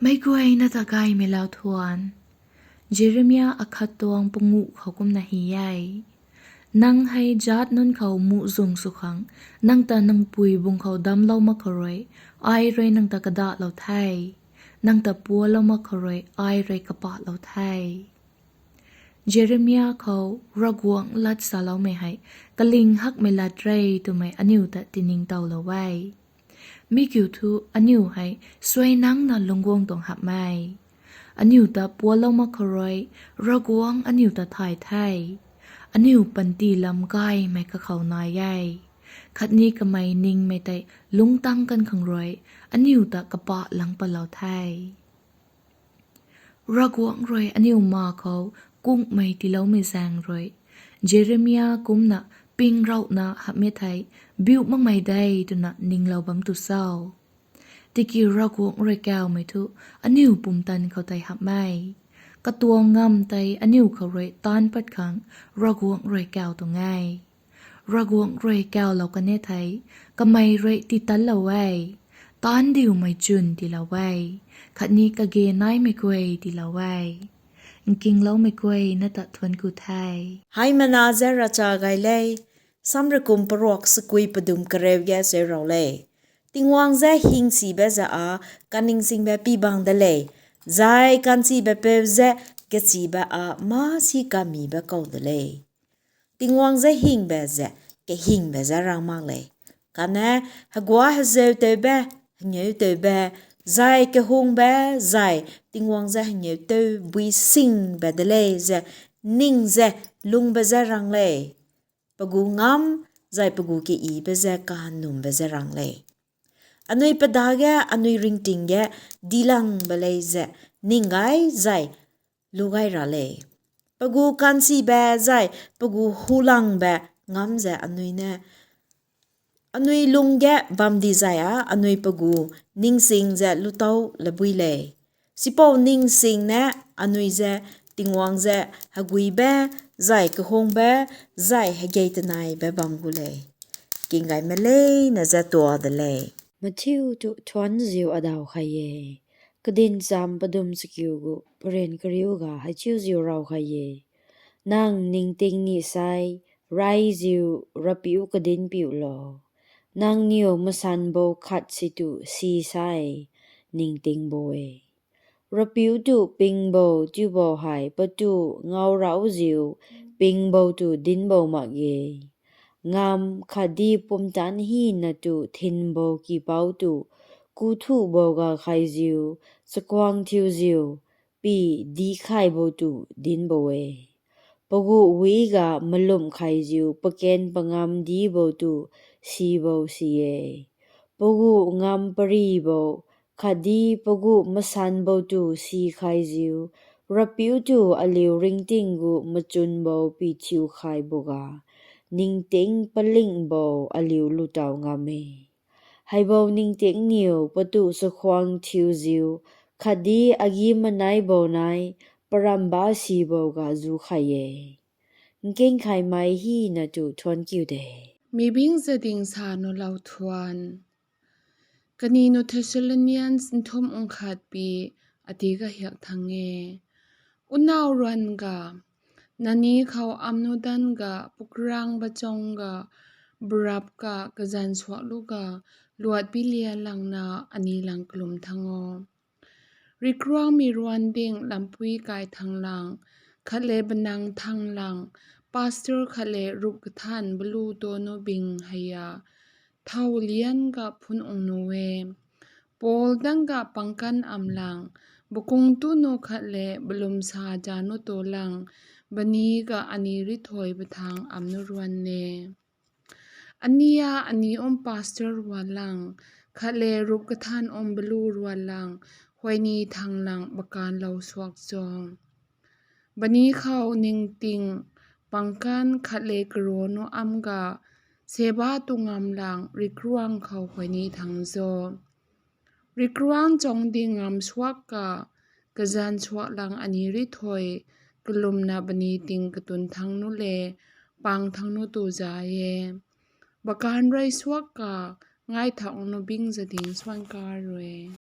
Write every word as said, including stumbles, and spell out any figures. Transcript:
Meic guayna ta gaymei lau thuan. Jeremia akhat tuang panguh khou kumna hei e: Nang hei zaat nunc khou muhzwng sw khang, nang ta nang pui bung khou damclou mak khou rui, ai rui nang ta kadahlou the. Nang ta pualou mak khou rui, ai rui kapahlou the. Jeremia khou Ravguangc lat saloumei hei kaling hakmei lat re twmei aniu ta tiningtowlou e. Mi kiu thu aniu hei suainangna lungcguang tuang hamh e. Aniu ta pualou mak khou rui, Ravguangc aniu ta thay the. Aniu panty lam gaymei kakhou nai e. Khatni kamei ningmei tei lungctang kan khang rui, aniu ta kapah lang patlou the. Ravguangc rui aniu ma khou kungmei tiiloumei zaeng rui, Jeremia kumna pingrauhna hamhmei thei biu makmei de twna ninglou bam tu cho? Tiki Ravguangc rui kawmei thu aniu pumtan khou tei hamh e. Katuang ngamv tei aniu khou rui taanc pat khang Ravguangc rui kaw tuang e. Ravguangc rui kawlou kan e thei, kamei rui titanlou e, taanc diumei chwn tiilou e, khatni kage naimei guay tiilou e. Nkingloumei guayna ta thuanc ku the. Heimana ze ravcha gay le. Samrakum paruak sakui padum kareu ge seu rau le. Tingwang ze hingsiba za a, kaningsingba pi bang de le. Zai kansiba peu ze kachiba a, masi kamiba kou de le. Tingwang ze hingba ze kahingba ze rang mak le. Kane hagua hazeu tewbe, hangeu tewbe, zai kahungbe, zai Tingwang ze hangeu tew bui singba de le ze ning ze lungba ze rang le. Pagu ngam, zai pagu keiba ze kahanumba ze rang le. Anui padage, anui ringting ge dilangba le ze ning gay zai lu gay ra le. Pagu kansiba zai pagu hulangba ngam ze anui ne, anui lung ge bam di zai a, anui pagu ningsing ze lutow labui le. Sipou ningsing ne anui ze Tingwang ze haguibe, zai kahungbe, zai hagei tanaibe bam gu le. Kinggaymei leina ze tua de le. Mathiu tu thuanziu adaw khay e. Kadincham padum chakiu gu paren kariu ga hei chiuziu raw khay e. Nang ningting ni sai, raiziu Ravpiu kadinc piu lo. Nangniw masanbou khat si tu si sai, ningting bo e. Ravpiu tu pingbou tiubou hei patu ngau rauziu, pingbou tu dincbou mak ge. Ngam khatdi pumtan hina tu thinbou kipouc tu, kuthubou ga khaiziu, chakuang thiuziu, pi di khaibou tu dincbou e. Pagu wi ga malumh khaiziu, paken pangam dibou tu sibou si e. Pagu ngam paribou, khatdi pagu masanbou tu si khaiziu, Ravpiu tu aliu ringting gu machunbou pi thiu khaibo ga, ningting palingbou aliu lutaw ngam e. Heibou ningting niw patu chakuang thiuziu, khatdi agi manai bou nai, paramba sibou ga zu khay e. Nkingkhaymei hina tu thuanc kiu de. Mi bing za ding sa nu lou thuan. Kani nu Thessalonians nthumh nkhat pi ati kahiak thang e. Unau ruan ga, nani khou amnu dan ga, pukrang bachong ga, brap ka kazan suak lu ga, luat pi lia langna ani lang kalum thang o. Rikruangmei ruan ding lampui kai thang lang, khat le banang thang lang, pastor khat le rup kathan balu to nu bing hei a, thau lian ga phun ung nu e. Paul dang ga pangkan am lang, bakung tu nu khat le balum sa ja nu to lang, bani ga ani rithoi bathang am nu ruan e. Ania ani um pastor ruan lang, khat le rup kathan um balu ruan lang, huayni thang lang bakan lou suak cho. Bani khou ningting pangkan khat le karo nu am ga, seba tu ngam lang rikruang khou huayni thang zo. Rikruang chong ding ngam suak ka, kazan suak lang ani rithoi, kalumna bani ting katun thang nu le, pang thang nu tu za e. Bakan rui suak ka, ngai thau nu bing za ding suan ka rui.